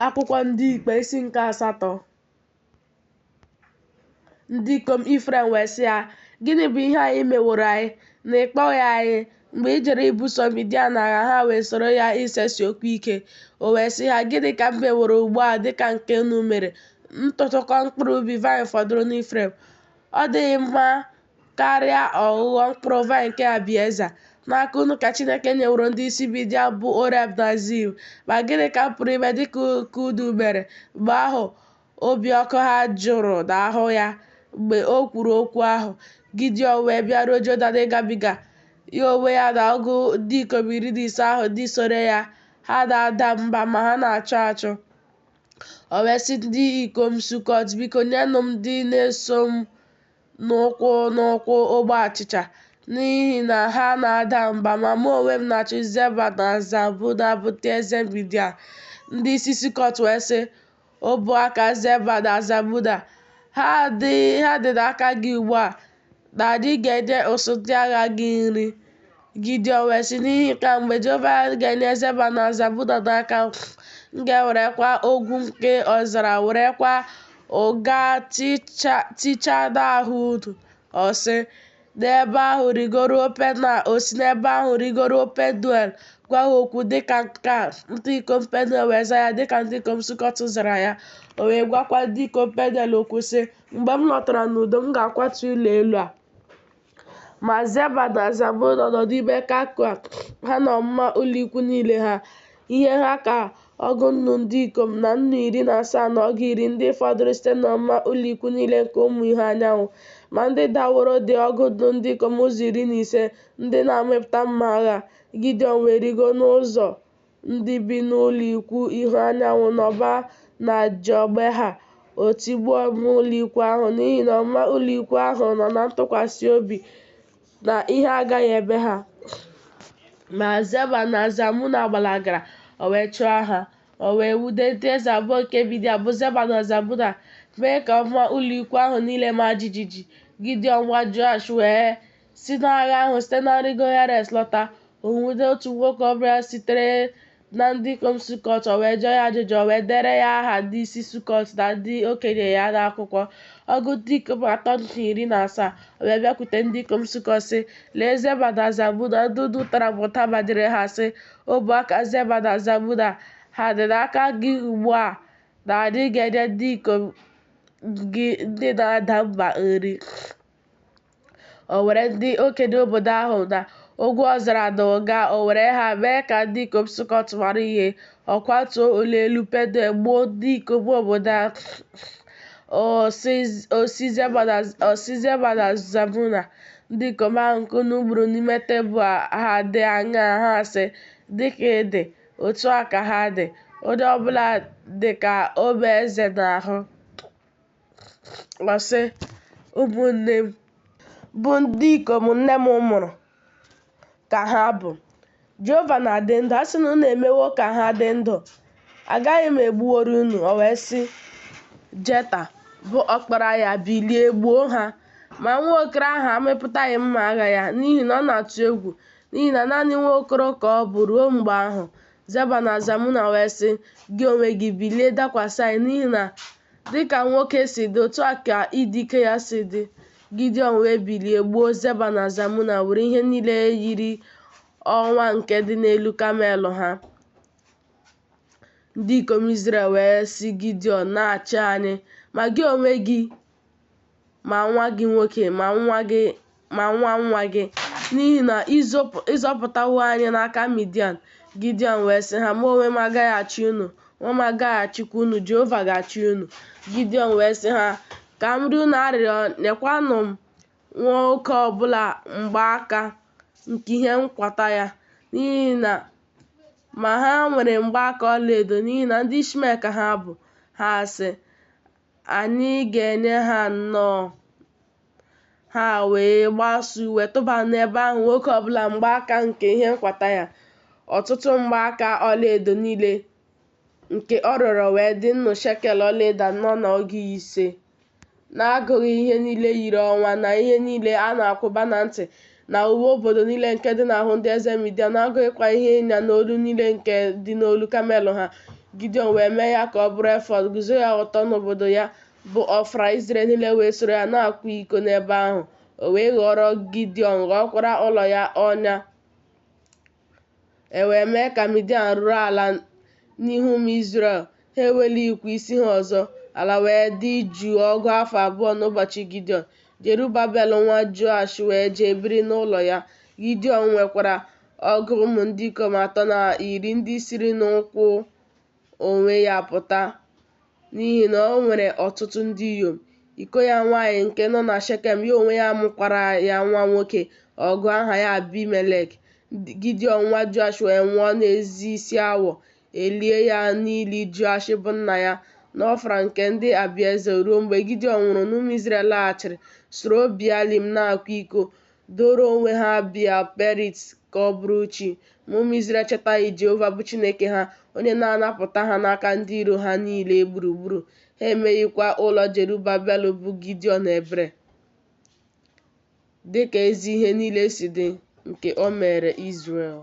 Akwụkwọ Ndị Ikpe isi nke 8. Ndị ikom Ifrem wee sị ya, Gịnị bụ ihe a i meworo anyị, na ị kpọghị anyị, mgbe i jere ibuso Midian agha? Ha wee soro ya isesi okwu ike. O wee sị ha, Gịnị ka m meworo ugbu a dị ka nke unu mere? Ntụtụkọ mkpụrụ ubi vaịn fọdụrụ n'Ifrem, ọ dịghị mma karịa ọghụghọ mkpụrụ vaịn nke Abieza? N'aka unu ka Chineke nyeworo ndị isi Midian bụ Oreb na Zib. Ma gịnị ka m pụrụ ime dị ka nke unu mere? Mgbe ahụ, obi ọkụ ha jụrụ n'ahụ ya mgbe o kwuru okwu ahụ. Gidiọn wee bịaruo Jọdan ịgabiga, ya onwe ya na ọgụ ndị ikom 15 ahụ ndị soro ya, ha na-ada mba ma ha na-achụ achụ. O wee sị ndị ikom Sukọt, Biko, nyenụ m ndị na-eso m n'ụkwụ n'ụkwụ ogbe achịcha, n'ihi na ha na-ada mba, ma mụ onwe m na-achụ Zeba na Zalmuna bụ ndị eze Midian. Ndị isi Sukọt wee sị, Ọbụ aka Zeba na Zalmuna, ha dị n'aka gị ugbu a, na anyị ga-enye usuu ndị agha gị nri. Gidiọn wee sị, N'ihi nke a, mgbe Jehova ga-enye Zeba na Zalmuna n'aka m, m ga-ewerekwa ogwu nke ọzara, werekwa ụga tichaa n'ahụ unu. Ọ sị, N'ebe ahụ rịgoruo Penuel. O si n'ebe ahụ rịgoruo Penuel, gwa ha okwu dị ka nke a. Ndị ikom Penuel wee zaa ya dị ka ndị ikom Sukọt zara ya. O wee gwakwa ndị ikom Penuel okwu sị, Mgbe m lọtara n'udo, m ga-akwatu ụlọ elu a. Ma Zeba na Zalmuna nọ n'ime Kakoa, ha na ọmụma ụlọikwu niile ha, ihe ha ka ọgụ nnu ndị ikom na 17 na ọgụ 10 ndị fọdụrụ site n'ọmụma ụlọikwu niile nke ụmụ ihu anyanwụ. Ma ndị daworo dị ọgụ nnu ndị ikom ụzọ 15 ndị na-amịpụta mma agha. Gidiọn wee rịgo n'ụzọ ndị bi n'ụlọikwu ihu anyanwụ Nọba na Jọgbeha, o tigbuo ọmụma ụlọikwu ahụ, n'ihi na ọmụma ụlọikwu ahụ nọ na ntụkwasị obi na ihe agaghị eme ha. Ma Zeba na Zalmuna gbalagara, o wee chụọ ha. O wee nwude ndị eze abụọ nke Midian, bụ Zeba na Zalmuna, mee ka ọmụma ụlọikwu ahụ niile maa jijiji. Gidiọn nwa Joash wee si n'agha ahụ site na nrịgo Heres lọta. O nwude otu nwoke ọbịa sitere na ndị ikom Sukọt, o wee jụọ ya ajụjụ, o wee dere ya aha ndị isi Sukọt na ndị okenye ya n'akwụkwọ, ọgụ ndị ikom 317. O wee bịakwute ndị ikom Sukọt sị, Lee Zeba na Zalmuna, ndị unu tara m ụta banyere ha, sị, Ọbụ aka Zeba na Zalmuna, ha dị n'aka gị ugbu a na anyị ga-enye ndị ikom gị ndị na-ada mba nri. O were ndị okenye obodo ahụ na ogwu ọzara na ụga, o were ha mee ka ndị ikom Sukọt mara ihe. Ọ kwatuo ụlọ elu Penuel, gbuo ndị ikom obodo ahụ. Ọ sị Zeba na Zalmuna, Ndị ikom ahụ nke unu gburu n'ime Teboa ha dị aṅaa? Ha sị, Dị ka ị dị, otu a ka ha dị, onye ọ bụla dị ka ome eze n'ahụ. Ọ sị, Ụmụnne m, bụ ndị ikom nne m mụrụ, ka ha bụ. Jehova na-adị ndụ, a sị na unu emewo ka ha dị ndụ, agaghị m egbuworị unu. O wee sị Jeta, bụ ọkpara ya, Bilie, gbuo ha. Ma nwa okoro ahụ amịpụtaghị mma agha ya, n'ihi na ọ na-atụ egwu, n'ihi na naanị nwa okoro ka ọ bụ ruo mgbe ahụ. Zeba na Zalmuna wee sị, Gị onwe gị, bilie dakwasị anyị, n'ihi na Dị ka nwoke si dị, otu a ka ịdị ike ya si dị. Gidiọn wee bilie gbuo Zeba na Zalmuna, were ihe niile yiri ọnwa nke dị n'elu kamel ha. Ndị ikom Izrel wee sị Gidiọn, Na-achị anyị, ma gị onwe gị ma nwa gị nwoke ma nwa nwa gị, n'ihi na ị zọpụtawo anyị n'aka Midian. Gidiọn wee sị ha, Mụ onwe m agaghị achị unu, nwa m agaghị achịkwa unu, Jehova ga-achị unu. Gidiọn wee sị ha, Ka m rịọ unu arịrịọ, nyekwanụ m nwoke ọ bụla mgbaaka nke ihe nkwata ya. Ma ha nwere mgbaaka ọlaedo, n'ihi na ndị Ishmel ka ha bụ. Ha sị, Anyị ga-enye ha nnọọ. Ha wee gbasaa uwe tụba n'ebe ahụ nwoke ọbụla mgbaaka nke ihe nkwata ya. Ọtụtụ mgbaaka ọlaedo niile nke ọ rịọrọ wee dị 100 shekel ọlaedo na 50, na-agụghị ihe niile yiri ọnwa na ihe niile a na-akwụba na ntị na uwe obodo niile nke dị n'ahụ ndị eze Midian, na-agụghịkwa ihe ịnya n'olu niile nke dị n'olu kamel ha. Gidiọn wee mee ya ka ọ bụrụ efọd, guzo ya ọtọ n'obodo ya, bụ Ọfra, Izrel niile wee soro ya na-akwa iko n'ebe ahụ. O wee ghọọrọ Gidiọn, ghọọkwara ụlọ ya ọnya. E wee mee ka Midian ruru ala n'ihu ụmụ Izrel, ha ewelighịkwa isi ha ọzọ. Ala wee dị jụụ ọgụ afọ abụọ n'ụbọchị Gidiọn. Jerubebel nwa Joash wee jee biri n'ụlọ ya. Gidiọn nwekwara ọgụ ụmụ ndị ikom atọ na iri ndị siri n'ụkwụ onwe ya pụta, n'ihi na o nwere ọtụtụ ndị inyom. Iko ya nwaanyị nke nọ na Shekem, ya onwe ya mụkwara ya nwa nwoke, ọ gụọ aha ya Abimelek. Gidiọn nwa Joash wee nwụọ n'ezi isi awọ, e lie ya n'ili Joash bụ nna ya n'Ọfra nke ndị Abieza. Ruo mgbe Gidiọn nwụrụ na ụmụ Izrel laghachiri soro Bealim na-akwa iko, dooro onwe ha Beal-perit ka ọ bụrụ chi. Ma ụmụ Izrel echetaghị Jehova bụ Chineke ha, onye na-anapụta ha n'aka ndị iro ha niile gburugburu. Ha emeghịkwa ụlọ Jerubebel bụ Gidiọn ebere, dị ka ezi ihe niile si dị nke o meere Izrel.